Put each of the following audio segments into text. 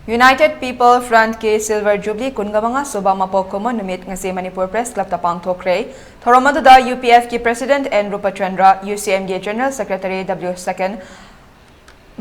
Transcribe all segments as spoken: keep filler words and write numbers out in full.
United People Front ꯀꯤ Silver Jubilee ꯀꯨꯟꯒ ꯃꯉꯥ ꯁꯨꯕ ꯃꯄꯣꯛ ꯀꯨꯝꯑꯣꯟ ꯅꯨꯃꯤꯠ ꯉꯁꯤ ꯃꯅꯤꯄꯨꯔ Press Club ꯇ ꯄꯥꯡꯊꯣꯛꯈ꯭ꯔꯦ꯫ ꯊꯧꯔꯝ ꯑꯗꯨꯗ UPF ꯀꯤ President N ꯔꯨꯄꯆꯟꯗ꯭ꯔ, UCM ꯒꯤ General Secretary W ꯁꯀꯦꯟ,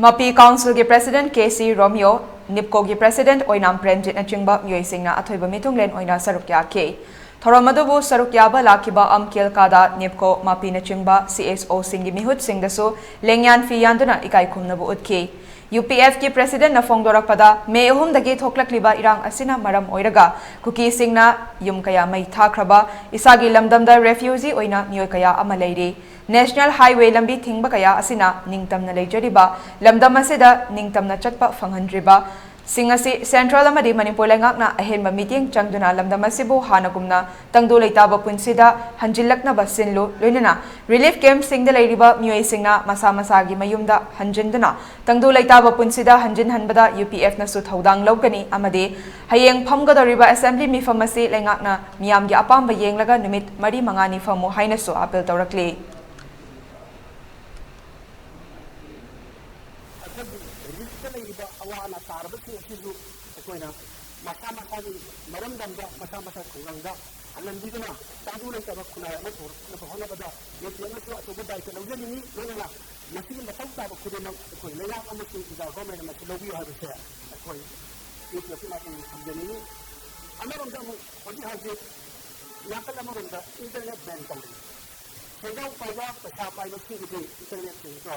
ꯃꯄꯤ Council ꯒꯤ President K C ꯔꯣꯃꯤꯌꯣ, NIPCO ꯒꯤ President ꯑꯣꯏꯅꯥꯝ ꯄ꯭ꯔꯦꯝꯖꯤꯠꯅꯆꯤꯡꯕ ꯃꯤꯑꯣꯏꯁꯤꯡꯅ ꯑꯊꯣꯏꯕ ꯃꯤꯊꯨꯡꯂꯦꯟ ꯑꯣꯏꯅ ꯁꯔꯨꯛ ꯌꯥꯈꯤ꯫ ꯊꯧꯔꯝ ꯑꯗꯨꯕꯨ ꯁꯔꯨꯛ ꯌꯥꯕ ꯂꯥꯛꯈꯤꯕ ꯑꯝ ꯀꯦꯜꯀꯥꯗ, NIPCO, ꯃꯄꯤꯅꯆꯤꯡꯕ CSO ꯁꯤꯡꯒꯤ ꯃꯤꯍꯨꯠꯁꯤꯡꯗꯁꯨ ꯂꯦꯡꯌꯥꯟ ꯐꯤ ꯌꯥꯟꯗꯨꯅ ꯏꯀꯥꯏ ꯈꯨꯝꯅꯕ ꯎꯠꯈꯤ꯫ UPF ꯀꯤ President ꯅ ꯐꯣꯡꯗꯣꯔꯛꯄꯗ, ꯃꯦ ꯑꯍꯨꯝꯗꯒꯤ ꯊꯣꯛꯂꯛꯂꯤꯕ ꯏꯔꯥꯡ ꯑꯁꯤꯅ ꯃꯔꯝ ꯑꯣꯏꯔꯒ ꯀꯨꯀꯤꯁꯤꯡꯅ ꯌꯨꯝ ꯀꯌꯥ ꯃꯩ ꯊꯥꯈ꯭ꯔꯕ, ꯏꯁꯥꯒꯤ ꯂꯝꯗꯝꯗ refugee ꯑꯣꯏꯅ ꯃꯤꯑꯣꯏ ꯀꯌꯥ ꯑꯃ ꯂꯩꯔꯤ꯫ National Highway ꯂꯝꯕꯤ ꯊꯤꯡꯕ ꯀꯌꯥ ꯑꯁꯤꯅ ꯅꯤꯡꯇꯝꯅ ꯂꯩꯖꯔꯤꯕ ꯂꯝꯗꯝ ꯑꯁꯤꯗ ꯅꯤꯡꯇꯝꯅ ꯆꯠꯄ ꯐꯪꯍꯟꯗ꯭ꯔꯤꯕ ꯁꯤꯡ ꯑꯁꯤ Central ꯑꯃꯗꯤ ꯃꯅꯤꯄꯨꯔ ꯂꯩꯉꯥꯛꯅ ꯑꯍꯦꯟꯕ ꯃꯤꯠꯌꯦꯡ ꯆꯪꯗꯨꯅ ꯂꯝꯗꯝ ꯑꯁꯤꯕꯨ ꯍꯥꯟꯅꯒꯨꯝꯅ ꯇꯪꯗꯨ ꯂꯩꯇꯥꯕ ꯄꯨꯟꯁꯤꯗ ꯍꯟꯖꯤꯜꯂꯛꯅꯕ ꯁꯤꯜꯂꯨ, ꯂꯣꯏꯅꯅ relief camp ꯁꯤꯡꯗ ꯂꯩꯔꯤꯕ ꯃꯤꯑꯣꯏꯁꯤꯡꯅ ꯃꯁꯥ ꯃꯁꯥꯒꯤ ꯃꯌꯨꯝꯗ ꯍꯟꯖꯤꯟꯗꯨꯅ ꯇꯪꯗꯨ ꯂꯩꯇꯥꯕ ꯄꯨꯟꯁꯤꯗ ꯍꯟꯖꯤꯟꯍꯟꯕꯗ UPF ꯅꯁꯨ ꯊꯧꯗꯥꯡ ꯂꯧꯒꯅꯤ ꯑꯃꯗꯤ ꯍꯌꯦꯡ ꯐꯝꯒꯗꯧꯔꯤꯕ Assembly ꯃꯤꯐꯝ ꯑꯁꯤ ꯂꯩꯉꯥꯛꯅ ꯃꯤꯌꯥꯝꯒꯤ ꯑꯄꯥꯝꯕ ꯌꯦꯡꯂꯒ ꯅꯨꯃꯤꯠ ꯃꯔꯤ ꯃꯉꯥꯅꯤ ꯐꯝꯃꯨ ꯍꯥꯏꯅꯁꯨ appeal ꯇꯧꯔꯛꯂꯤ꯫ ꯑꯩꯈꯣꯏꯒꯤ relief ꯇ ꯂꯩꯔꯤꯕ ꯑꯋꯥ ꯑꯅꯥ ꯇꯥꯔꯕꯁꯤꯡ ꯑꯁꯤꯁꯨ ꯑꯩꯈꯣꯏꯅ ꯃꯁꯥ ꯃꯁꯥꯒꯤ ꯃꯔꯝꯗꯝꯗ, ꯃꯁꯥ ꯃꯁꯥꯒꯤ ꯈꯨꯡꯒꯪꯗ ꯍꯜꯍꯟꯕꯤꯗꯨꯅ ꯇꯪꯗꯨ ꯂꯩꯇꯥꯕ ꯈꯨꯟꯅꯥꯏ ꯑꯃ ꯄꯨꯔꯛꯅꯕ ꯍꯣꯠꯅꯕꯗ UPF ꯅꯁꯨ ꯑꯆꯧꯕ ꯗꯥꯏꯇ ꯂꯧꯖꯅꯤꯡꯏ꯫ ꯂꯣꯏꯅꯅ ꯃꯁꯤꯒꯤ ꯃꯊꯧ ꯇꯥꯕ ꯈꯨꯗꯤꯡꯃꯛ ꯑꯩꯈꯣꯏ ꯂꯩꯉꯥꯛ ꯑꯃꯁꯨꯡ ꯏꯟꯗꯤꯌꯥ government ꯅ ꯃꯁꯤ ꯂꯧꯕꯤꯌꯨ ꯍꯥꯏꯕꯁꯦ ꯑꯩꯈꯣꯏ UPF ꯀꯤ ꯃꯥꯏꯀꯩꯗꯒꯤ ꯊꯝꯖꯅꯤꯡꯏ꯫ ꯑꯃꯔꯣꯝꯗ ꯑꯃꯨꯛ ꯍꯧꯖꯤꯛ ꯍꯧꯖꯤꯛ ꯅꯥꯀꯜ ꯑꯃꯔꯣꯝꯗ internet ban ꯇꯧꯔꯤ꯫ ꯁꯦꯟꯖꯥꯎ ꯄꯥꯏꯕ, ꯄꯩꯁꯥ ꯄꯥꯏꯕꯁꯤꯡꯒꯤꯗꯤ internet ꯁꯤꯡꯗꯣ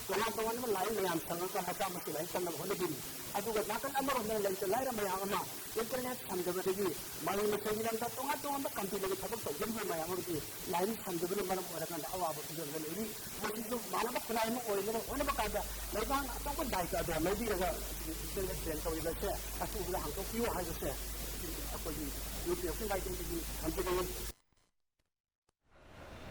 ꯇꯣꯉꯥꯟ ꯇꯣꯉꯥꯟꯕ line ꯃꯌꯥꯝ ꯁꯝꯃꯒ ꯃꯆꯥ ꯃꯁꯨ ꯂꯥꯏꯔꯤꯛ ꯇꯝꯅꯕ ꯍꯣꯠꯅꯕꯤꯔꯤ꯫ ꯑꯗꯨꯒ ꯅꯥꯀꯜ ꯑꯃꯔꯣꯝꯗ ꯂꯩꯇ ꯂꯥꯏꯔ ꯃꯌꯥꯝ ꯑꯃ internet ꯁꯝꯗꯕꯗꯒꯤ ꯃꯍꯩ ꯃꯁꯤꯡꯒꯤ ꯂꯝꯗ ꯇꯣꯉꯥꯟ ꯇꯣꯉꯥꯟꯕ company ꯗ ꯊꯕꯛ ꯇꯧꯖꯔꯤꯕ ꯃꯌꯥꯝ ꯑꯃꯗꯤ line ꯁꯝꯗꯕꯅ ꯃꯔꯝ ꯑꯣꯏꯔꯀꯥꯟꯗ ꯑꯋꯥꯕ ꯐꯤꯕꯝꯗ ꯂꯩꯔꯤ꯫ ꯃꯁꯤꯁꯨ ꯃꯥꯟꯅꯕ ꯈꯨꯟꯅꯥꯏ ꯑꯃ ꯑꯣꯏꯅꯕ ꯍꯣꯠꯅꯕ ꯀꯥꯟꯗ ꯂꯩꯕꯥꯛꯅ ꯑꯆꯧꯕ ꯗꯥꯏꯇ ꯑꯗꯣ ꯂꯧꯕꯤꯔꯒ internet ban ꯇꯧꯔꯤꯕꯁꯦ ꯑꯊꯨꯕꯗ ꯍꯥꯡꯗꯣꯛꯄꯤꯌꯨ ꯍꯥꯏꯕꯁꯦ ꯑꯩꯈꯣꯏꯒꯤ UPF ꯀꯤ ꯃꯥꯏꯀꯩꯗꯒꯤ ꯊꯝꯖꯅꯤꯡꯏ꯫